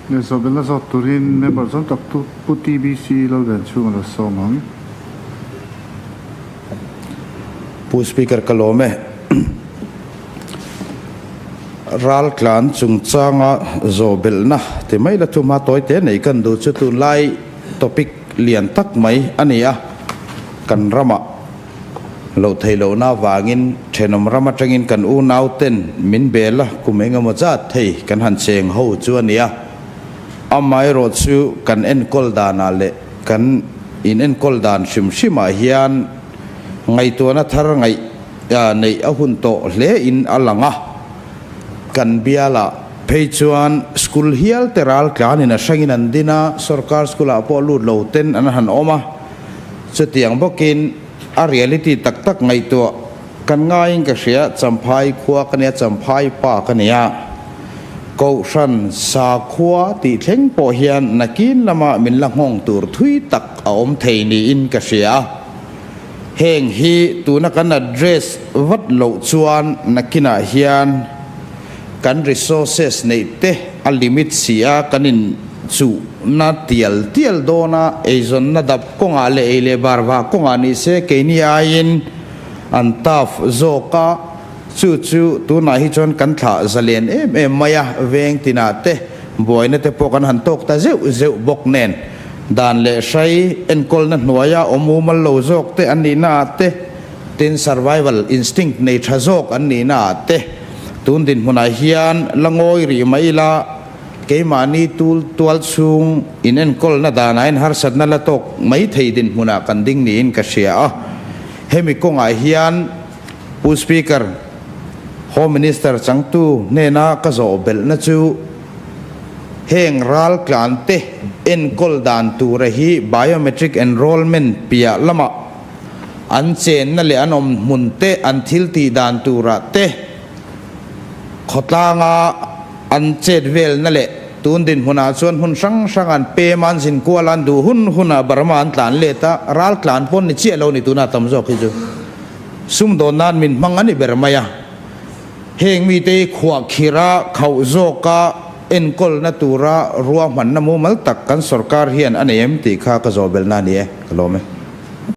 Zawhbelna zawt turin member zawng tak tu Pu TBC Lalvenchhunga lo sawm ang. Pu Speaker ka lawm e. Raltlan chungchanga zawhbelhna ti mai la thu hma tawi te nei kan duh chu tunlai topic lian tak mai a ni a, kan ramah Loh theih lohna avangin thenawm ram atangin kan unau ten min bel a, kum engemaw zat thei kan han cheng ho chu a nia. Amaherawh chu kan enkawl danah leh kan in enkawl dan hrim hrimah hian ngaihtuahna thar ngaih neih a hun tawh hle in a lang a. Kan bialah phei chuan school hial te ral tlanin a hrangin an din a, sorkar school ah pawh lut lo ten an han awm a. Chutiang bawkin a reality tak tak ngaihtuah kan ngaiin ka hria, Champhai khua ka nia, Champhai pa ka nia, Kohhran sakhua tih thleng pawh hian nakin lama min la nghawng tur thui tak a awm thei niin ka hria. Heng hi tuna kan address vat loh chuan nakinah hian kan resources neih te a limit si a, kan in chuh na tial tial dawn a, eizawnna dap kawngah leh ei leh bar vah kawngah ni se keini aiin an tough zawk a, chu chu tunah hi chuan kan thlah zalen em em mai a, veng tinah te buaina te pawh kan han tawk ta zeuh zeuh bawk nen dan leh hrai enkawlna hnuaia awm umal lo zawk te an nihna ah te tin survival instinct nei tha zawk an nihna ah te tun dinhmunah hian la ngawi rih mai ila. Keimahni tul tual chhung in enkawlna danah in harsatna la tawk mai thei dinhmunah kan ding niin ka hria a. Hemi kawngah hian Pu Speaker, Home Minister changtu hnena ka zawh belhna chu heng ral tlante enkawl dan tura hi biometric enrollment piah lamah an chenna leh an awm hmun te an thil tih dan turah te khawtlanga An chet velna leh tun dinhmunah chuan hmun hrang hrang an pem a, an zin kual a, an duh hun hunah Burma an tlan let a, ral tlan pawn ni chiah lo ni tunah tam zawk hi chu sumdawn nan min hmang a ni ber mai a. Heng mite hi khuahkhirh a, khauh zawk a, enkawlna tura ruahmanna mumal tak kan sorkar hian a nei em tih kha ka zawhbelna a ni e, ka lawm e.